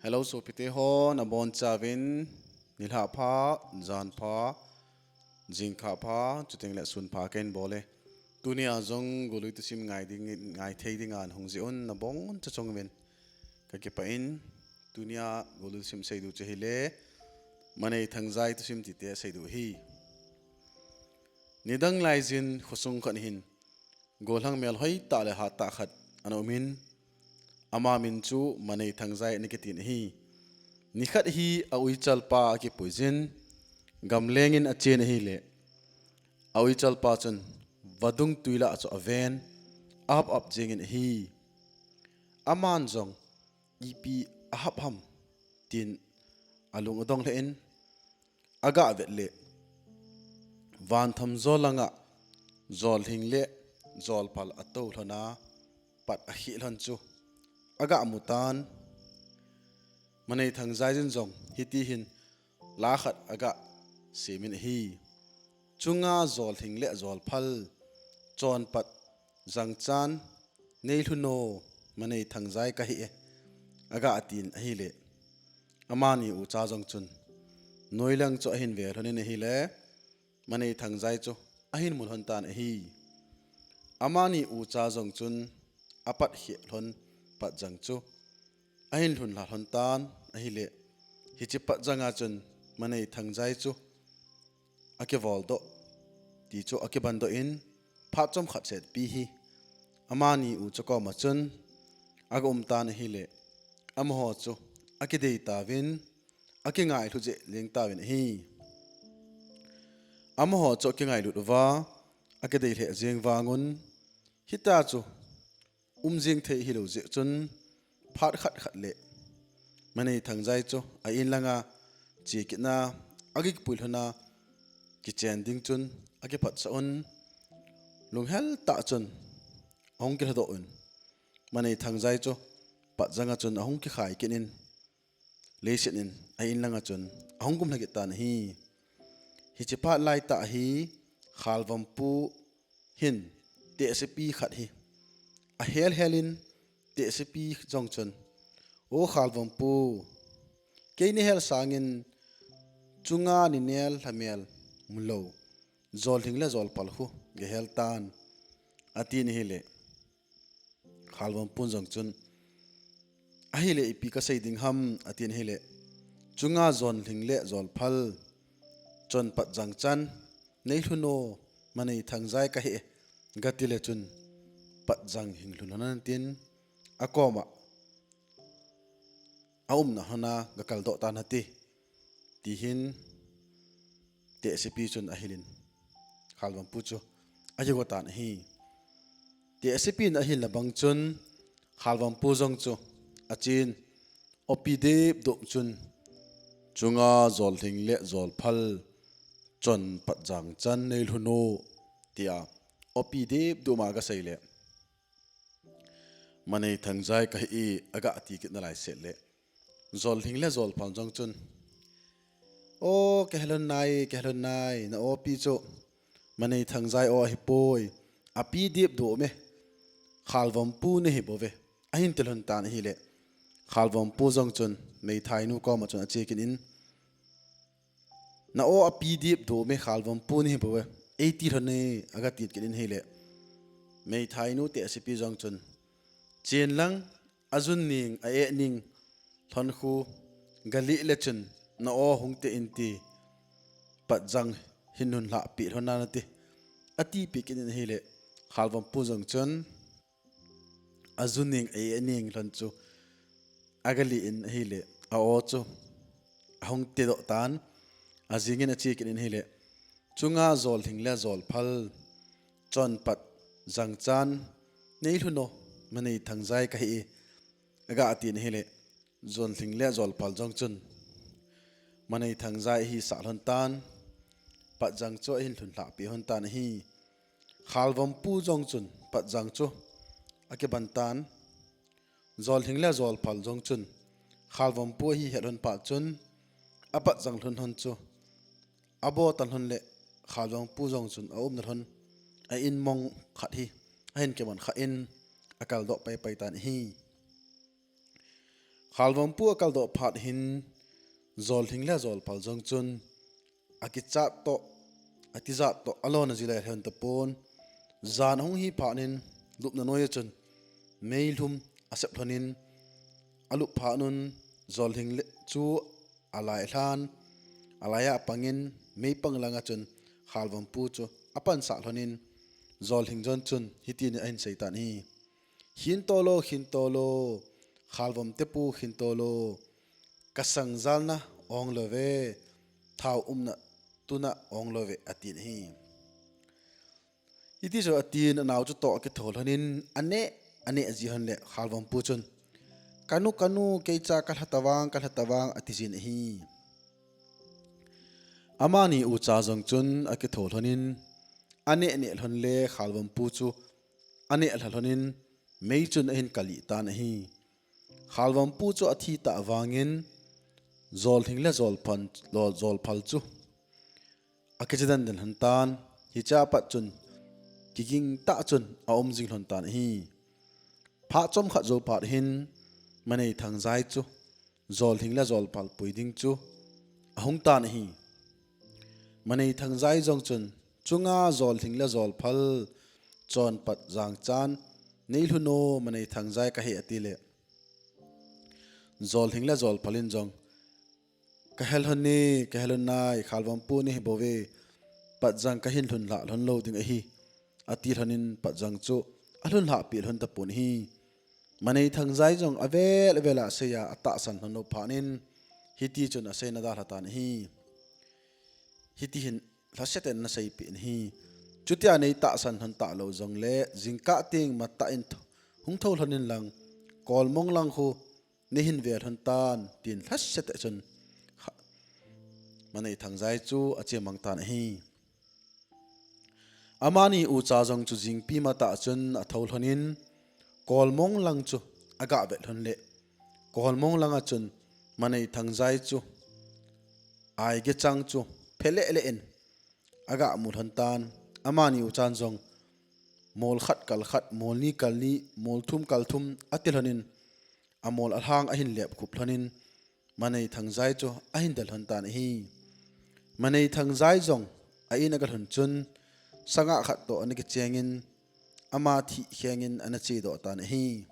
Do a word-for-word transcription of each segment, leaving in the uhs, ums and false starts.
Hello, sopite ho, nabonchauvin, nilhah pha, jan pha, jingkah pha, chuteng le sun pha kahin bol e. Tunia jong Golui thusim ngai ding, ngai thei dinga nahung jeh un naboncha chunga kakipah in, tunia Golui thusim seidu chu ahile, Manei Thangjai thusim tite seidu ahi. Nidang laijin khosung khat hin, gollhang melhoi tah le hat tah khat ana um in, ama min chu Manei Thangjai ana kitin ahi. Nikhat hi a uichalpa akipuijin, gamleng in achen ahile, a uichalpa chun vadung tui lah chu aven, ahap ap jengin ahi. Aman jong, ipi ahap ham, tin alung adong lheh in, aga vet le, van thum jol langa, jollhing le jolphal atou lhona, pat akheh lhon chu aga mutan. Manei Thangjai jin jong hiti hin la khat aga semin ahi. Chunga jollhing le jolphal, chonpat jangchan, neilhun o, Manei Thangjai kahi e, aga tin ahile, amani ucha jong chun, noilang chu ahin ve lhonin ahile, Manei Thangjai chu ahin mu lhon tan ahi. Amani ucha jong chun apat kheh lhon patjang chu ahin lhun lha lhon tan ahile, hiche patjanga chun Manei Thangjai chu akivol doh, ti chu akiban doh in, phat chomkhat setpi hi amani ucha koma chun aga um tan ahile, amaho chu akidei tauvin, akingailu jeh leng tauvin ahi. Amaho chu akingailut uva, akidei lheh jeng vangun, hitia chu um jeng thei hilou jeh chun, phat khat khat le Manei Thangjai chu a in langa che kitna, akipui lhona kichen ding chun akiphatsah un, lunghel tah chun ahung kilhadoh un, Manei Thangjai chu patjanga chun ahung kikhai kit in, leiset in a in langa chun ahung kumlha kit tan ahi. Hiche phat laitah hi Khalvampu hin tehsepi khat hi ahel hel in, tehsepi jong chun, O Khalvampu, kei nahel sangin chunga ninel lhamel mulou, jollhing le jolphal khu gahel tan, atin ahile, Khalvampun jong chun, ahile ipi kasei ding ham, atin ahile, chunga jollhing le jolphal, chonpat jangchan, neilhun o, Manei Thangjai kahi e, gati le chun, patjang hinglhun lhon in tin, akoma aumna lhona gakaldoh tan ati, tihin tehsepi chun ahilin, Khalvampu chu akigo tan ahi. Tehsepi in ahil na bang chun, Khalvampu jong chu achen, opi dep dop chun, chunga jollhing le jolphal, chonpat jangchan neilhun o, tia opi dep dop ma agasei le, Manei Thangjai kahi e, agati kit nalai set le, jollhing le jolphal jong chun, O, kahelhon nai, kahelhon nai, na opi chu Manei Thangjai o ahipoi, api dep dop me, Khalvampu nahi bouve, ahin tilhon tan ahile, Khalvampu jong chun meithainu koma chun ache kit in, Na o api dep dop me, Khalvampu nahi bouve, eiti lhon e, agati kit in ahile, meithainu tehsepi jong chun, Chen lang, ajun ning, a-eh ning lhon khu galih le chun, na o hung te in ti, patjang hin lhun lhahpeh lhon nante, atipeh kit in ahile, Khalvampu jong chun, ajun ning, a-eh ning lhon chu agalih in ahile, a-o chu ahung tedoh tan, ajingin ache kit in ahile, chunga jollhing le jolphal, chonpat jangchan neilhun o, Manei Thangjai kahi e, agatin ahile, jollhing le jolphal jong chun Manei Thangjai ahisah lhon tan, patjang chu ahin lhun lhahpeh lhon tan ahi. Khalvampu jong chun patjang chu akiban tan, jollhing le jolphal jong chun Khalvampu ahi het lhon phat chun, apatjang lhon lhon chu abo tan lhon le, Khalvampu jong chun aumna lhon, a-in mong khat hi ahin kiman kha in, akaldoh paipai tan ahi. Khalvampu akaldoh phat hin Jolhing le Jolphal jong chun akichat toh, atijat toh, alona jilai lhon tapon. Jan ahung hi phat in lupna noiya chun meilhum asep lhonin, alup phat un Jolhing le chu alai lhan, alaiya apangin meipang langa chun Khalvampu chu apansah lhonin, Jolhing jong chun hitin ahin seitan ahi. Khintolo, khintolo, Khalvamtepu khintolo, kasang jalna ong love, thao umna tuna ong love, atin ahi. Hiti chu atin anao chu toh akitho lhonin, aneh, aneh ji lhon le Khalvampu chun, kanu, kanu, keicha kalha tavang, kalha tavang, ati jin ahi. Amani ucha jong chun akitho lhonin, aneh neh lhon le Khalvampu chu aneh lha lhonin, mei chun ahin kalih tan ahi. Khalvampu chu athi ta vangin, Jolhing le Jolphal, Jolphal chu akichi denden lhon tan, hiche apat chun kiging tah chun aum jing lhon tan ahi. Phat chomkhat jou phat hin Maneithangjai chu Jolhing le Jolphal pui ding chu ahung tan ahi. Maneithangjai jong chun, chunga Jolhing le Jolphal chonpat jangchan, neilhun o Maneithangjai kahe, atile Jolhing le Jolphal in jong, kahe lhon e, kahe lhon nai, Khalvampu nahi bouve, patjang kahin lhun lha lhon lou ding ahi, ati lhonin patjang chu alhun lhahpeh lhon tapon ahi. Maneithangjai jong avel avel a aseiya atahsan lhon lou phat in, hiti chun aseina dalha tan ahi. Hiti hin lhasetah in ana seipeh in ahi. Chutia neitahsan lhon talou jongle, jingkah teng matah in tho, hung thou lhonin lang, Kolmong lang khu neihin ve lhon tan, tin lhasetah chun Maneithangjai chu ache mang tan ahi. Amani ucha jong chu jingpi matah chun athou lhonin, Kolmong lang chu aga vet lhon le, Kolmong langa chun Maneithangjai chu aiga chang chu pheleh leh in aga mu lhon tan. Amani uchan jong mol khat kal khat, mol ni kal ni, mol thum kal thum ati lhonin, amol alhang ahin lepkhup lhonin, Maneithangjai chu ahin del lhon tan ahi. Maneithangjai jong a in aga lhun chun, sanga khat toh ana kichengin, ama thih khengin ana chedoh tan ahi.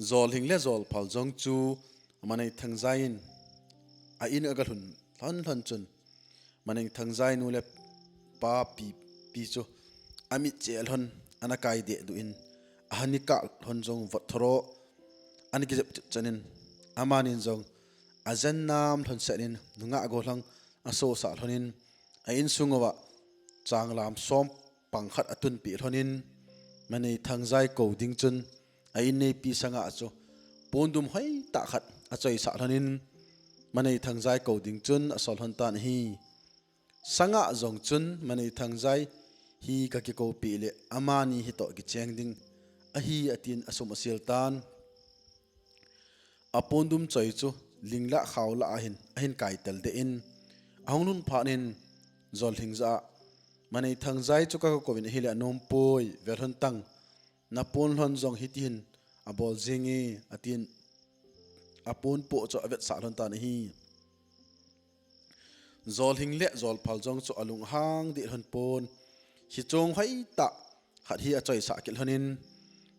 Jolhing le Jolphal jong chu Maneithangjai in a in aga lhun lhon lhon chun, Maneithangjai nu le pa pipi chu amit cheh lhon ana kai dehduh in, ahin kah lhon jong vot thoro ana kijep chut chanin, amanin jong ajen nam lhon setin nungah gollhang asosah lhonin, a insung uva changlam som pang khat atunpeh lhonin, Maneithangjai kou ding chun a inneipi sanga chu pondum hoitah khat achoisah lhonin, Maneithangjai kou ding chun asol lhon tan ahi. Sanga jong chun Maneithangjai hi kakikoupeh le amani hitoh kicheng ding ahi, atin asum asel tan. Apondum choi chu ling lah khao lah ahin, ahin kaitel deh in, ahung lhun phat in Jolhing jah a, Maneithangjai chu kakou uvin ahile anompoi, ve lhon tang, napon lhon jong hitihin abol jenge, atin apon poh chu avetsah lhon tan ahi. Jolhing le Jolphal jong chu alunghang deh lhon pon, khichong hoitah khat hi achoisah kit lhonin,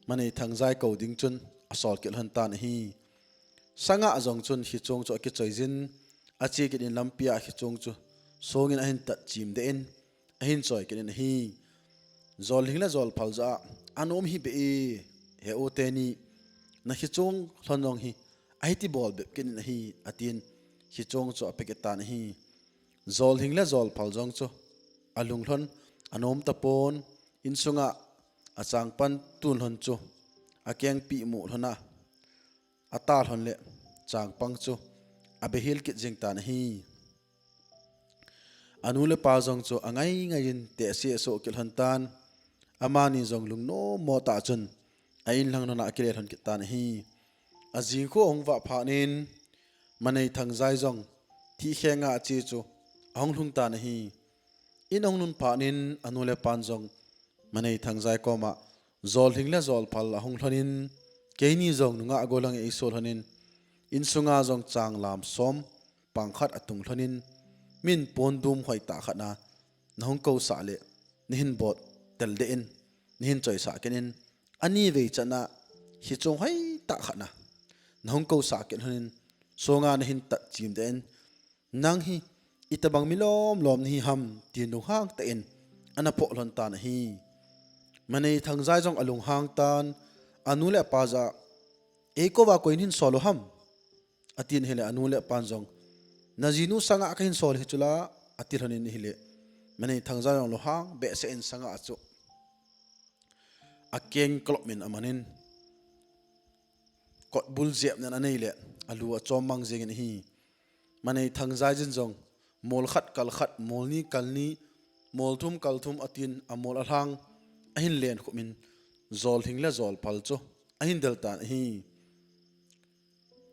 Maneithangjai kou ding chun asol kit lhon tan ahi. Sanga jong chun khichong chu akichoijin, ache kit in lampia khichong chu songin ahin tatchim deh in, ahin choi kit in ahi. Jolhing le Jolphal jah a, anom hih beh e, he u teni, nakhichong lhon jong hi ahiti bol bep kit in ahi, atin khichong chu ape kit tan ahi. Jolhing le Jolphal jong chu alung lhon, anom tapon, insunga achangpan tun lhon chu akengpi mu lhon a, ata lhon le changpang chu abehil kit jing tan ahi. Anu le apa jong chu angai ngai in tehse asoh kit lhon tan, amani jong lungnom mo tah chun a inlang lhon a akile lhon kit tan ahi. Ajing khu ahung vah phat in Maneithangjai jong thihkhenga ache chu ahung lhung tan ahi. In ahung lhun phat in anu le apan jong Maneithangjai koma Jolhing le Jolphal ahung lhonin, Keini jong nungah gollhang eisol lhonin, insunga jong changlam som pang khat atung lhonin, min pondum hoitah khat na nahung kousah le nahin bot tel deh in, nahin choisah kit in, ani vei chan a hiche chung hoitah khat na nahung kousah kit lhonin, songa nahin tatchim deh in, nang hi itobang mi lomlom nahi ham, tin lunghang tah in ana phoh lhon tan ahi. Manei Thangjai jong alunghang tan, anu le apa jah a, "Eikouva koi nahin sol u ham?" atin ahile, anu le apan jong, "Najinu sanga kahin sol hi chula," ati lhonin ahile, Manei Thangjai jong lunghang behseh in sanga chu akeng kalop in amanin, kotbul jep nan anei le, alu achom mang jengin ahi. Manei Thangjai jin jong, mol khat kal khat, mol ni kal ni, mol thum kal thum atin, amol alhang ahin len khum in, Jolhing le Jolphal chu ahin del tan ahi.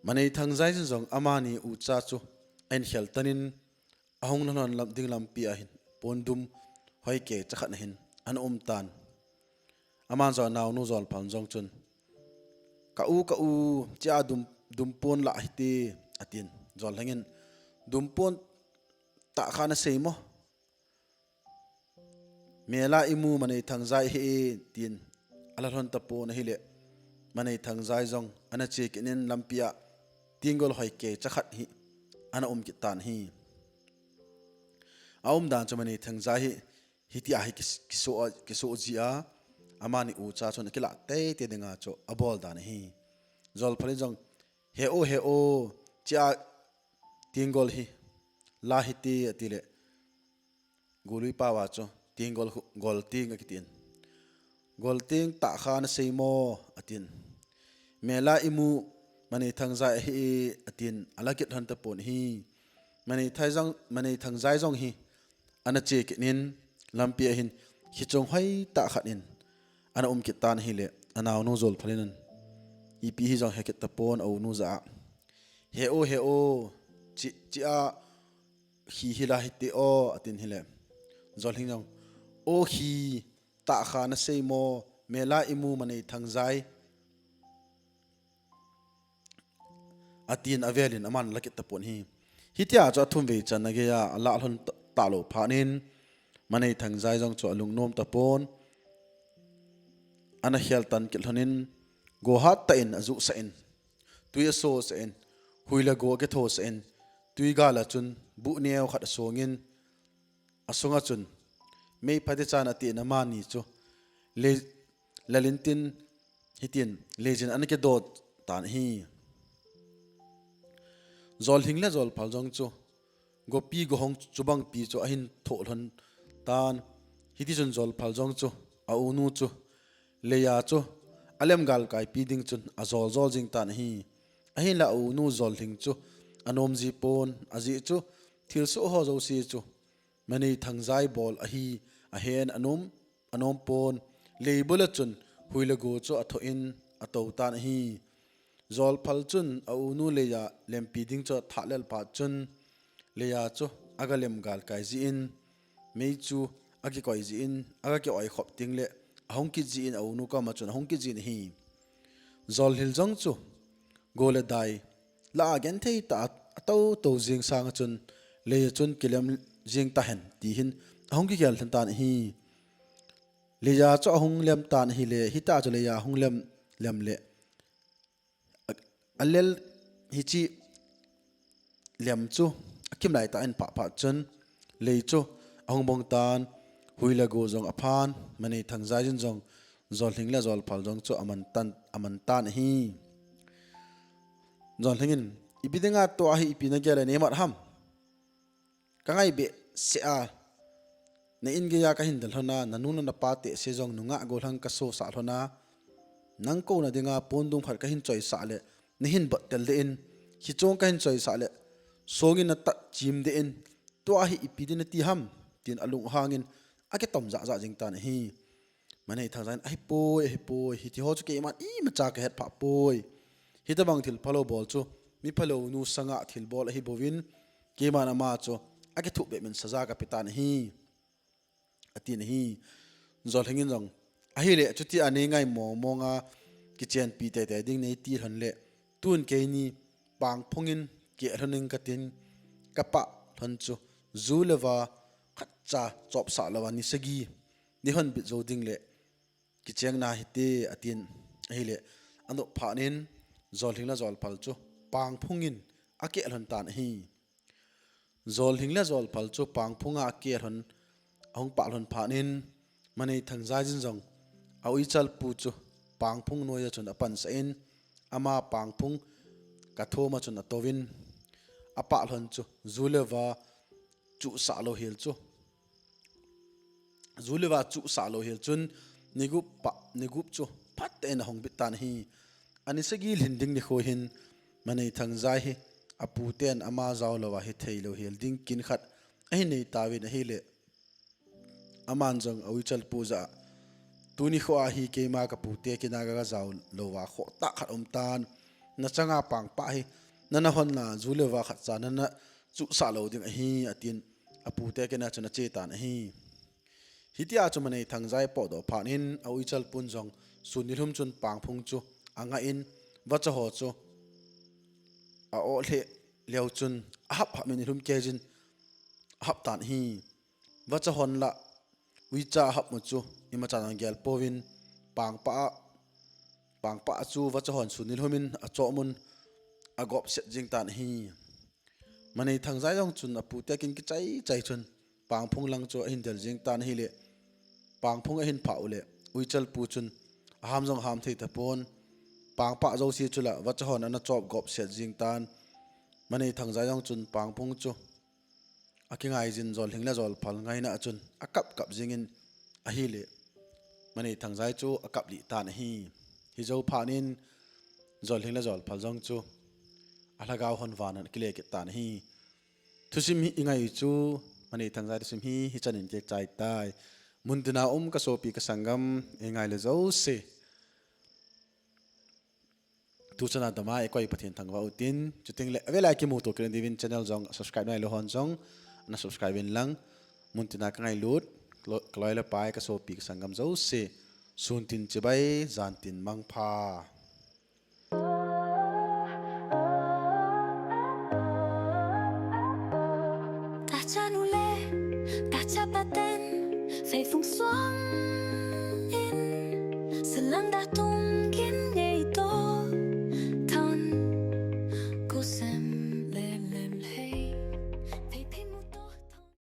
Manei Thangjai jin jong amani ucha chu ahin khel tan in, ahung lhon lam, ding lampi a hin pondum hoikei cha khat na hin ana um tan. Aman jong anaonu Jolphal jong chun, "Ka u, ka u, chia dum, dum pon lah hite," atin. Jolhing in, "Dum pon tah kha nasei mo? Mela imu Manei Thangjai hi e," tin ala lhon tapon ahile, Manei Thangjai jong ana che kit in lampi a tenggol hoikei cha khat hi ana um kit tan ahi. Aum dan chu Manei Thangjai hi hitia hi kis-, kiso, kiso ji a, amani ucha chun akilah teitei dinga chu abol dan ahi. Jolphal in jong, "He o, he o, chia tenggol hi lah hite," atile, Golui pao a chu tenggol khu, golteng akitin. "Golteng tah kha nasei mo?" atin. "Mela imu Manei Thangjai ahi e," atin, ala kit lhon tapon ahi. Manei Thangjai jong, Manei Thangjai jong hi ana che kit in, lampi a hin hiche chung hoitah khat in ana um kit tan ahile, anaonu Jolphal in, ipi hi jong he kit tapon aunu jah a, "He o, he o, chi, chia hi hi lah hite o," atin ahile, Jolhing jong, "O hi tah kha nasei mo? Mela imu Manei Thangjai?" atin avel in aman la kit tapon ahi. Hitia chu athum vei channa geiya alah lhon ta, talou phat in, Manei Thangjai jong chu alungnom tapon, ana khel tan kit lhon in, go hat tah in ajuhsah in, tui asosah in, hui le go akithosah in, tui gal a chun buh neo khat asong in, asunga chun mei phate chan ati in amani chu le, lel in tin, hitin leijin ana kidot tan ahi. Jolhing le Jolphal jong chu gopi gohong chubangpi chu ahin thoh lhon tan. Hitichun Jolphal jong chu aunu chu leiya chu alem galkaipi ding chun ajol jol jing tan ahi. Ahinla aunu Jolhing chu anom ji pon, ajeh chu thilsoh ho jouse chu Manei Thangjai bol ahi, ahen anom, anom pon. Leibul a chun hui le go chu athoh in atou tan ahi. Jolphal chun aunu leiya lempi ding chu athah lel phat chun, leiya chu aga lem galkai jin, mei chu akikoi jin, aga ki-oi khop ding le ahung kit jin, aunu koma chun ahung kit jin ahi. Jolhing jong chu go le dai lah a genthei tah a atou tou jing sanga chun, leiya chun kilem jing tahen, ti hin ahung kikhel lhon tan ahi. Leiya chu ahung lem tan ahile, hitia chu leiya ahung lem, lem le, a, alel hiche lem chu akim lai tah in pah phat chun, lei chu ahung bong tan, hui le go jong aphan, Manei Thangjai jin jong, Jolhing le Jolphal jong chu aman tan, aman tan ahi. Jolhing in, "Ipi dinga tua hi ipi nagel a neimat ham? Kangai behseh a, na in geiya kahin del lhon a, nanu le napa tehse jong nungah gollhang kasosah lhon a, nang kouna dinga pondum khat kahin choisah le, nahin bot tel deh in, hiche chung kahin choisah le, songin natatchim deh in, tua hi ipi din nati ham?" tin alunghang in akitom jah jah jing tan ahi. Manei Thangjai in, "Ahipoi, ahipoi, hiti ho chu keiman imacha kahet phah poi. Hitobang thil phalou bol chu mi phalou nu sanga thil bol ahi bouvin, keiman ama chu akithuh bep in saja kape tan ahi," atin ahi. Jolhing in jong, "Ahile chutia nei ngai mong mong a, kichenpi teitei ding neiti lhon le, tun keini pangphung in keh lhon ing katin, kapah lhon chu ju le va khatcha chopsah louva ni sagi nei honbit jou ding le kicheng nahite, atin. Ahile, anop phat in, Jolhing le Jolphal chu pangphung in akeh lhon tan ahi. Jolhing le Jolphal chu pangphung a akeh lhon, ahung pah lhon phat in, Manei Thangjai jin jong a uichal pu chu pangphung noiya chun apansah in, ama pangphung kathom a chun atouvin, apah lhon chu ju le va chuhsah lou hel chu ju le va chuhsah lou hel chun, ni gup pah, ni gup chu phattah in ahung bit tan ahi. Ani sagi lhin ding nikho hin, Manei Thangjai hi aputen ama jao louva hithei lou hel ding kin khat ahin nei tauvin ahile, aman jong a uichal pu jah a, tuni kho a hi keima kapute kin a kajao louva khohtah khat um tan, nachanga pangpah hi nana hon a, ju le va khatcha nana chuhsah lou ding ahi, atin, apute kin a chun ache tan ahi. Hitia chu Manei Thangjai potdoh phat in, a uichal pun jong sun nilhum chun pangphung chu angah in, vacha ho chu a-oh lheh leu chun ahap hap in, nilhum kei jin ahap tan ahi. Vacha hon lah uicha ahap mu chu imacha jong gel pouvin, pangpah a, pangpah chu vacha hon sun nilhum in achom un, agop set jing tan ahi. Manei Thangjai jong chun apute kin kichai chai chun pangphung lang chu ahin del jing tan ahile, pangphung ahin phah u le, uichal pu chun aham jong aham thei tapon, pangpah jouse chu lah vacha hon ana chop gop set jing tan. Manei Thangjai jong chun pangphung chu akingai jin, Jolhing le Jolphal ngaina a chun akap kap jing in ahile, Manei Thangjai chu akap lih tan ahi. Hijou phat in, Jolhing le Jolphal jong chu alhagao hon vana akile kit tan ahi. Thusim hi ingai u chu, Manei Thangjai thusim hi hichan in kichai tai. Muntina um kasopi kasanggam, eingai le jouse, tuchan a dama eikoi Pathen thangvah u tin, chuteng le avel a kimuto kit diuvin channel jong subscribe nailou hon jong ana subscribe in lang. Muntina kangailut, kaloi le pai, kasopi kasanggam jouse, sun tin chibai, jan tin mangpha. Tahcha nu le tahcha pa ten, feifung suang in, salam da tum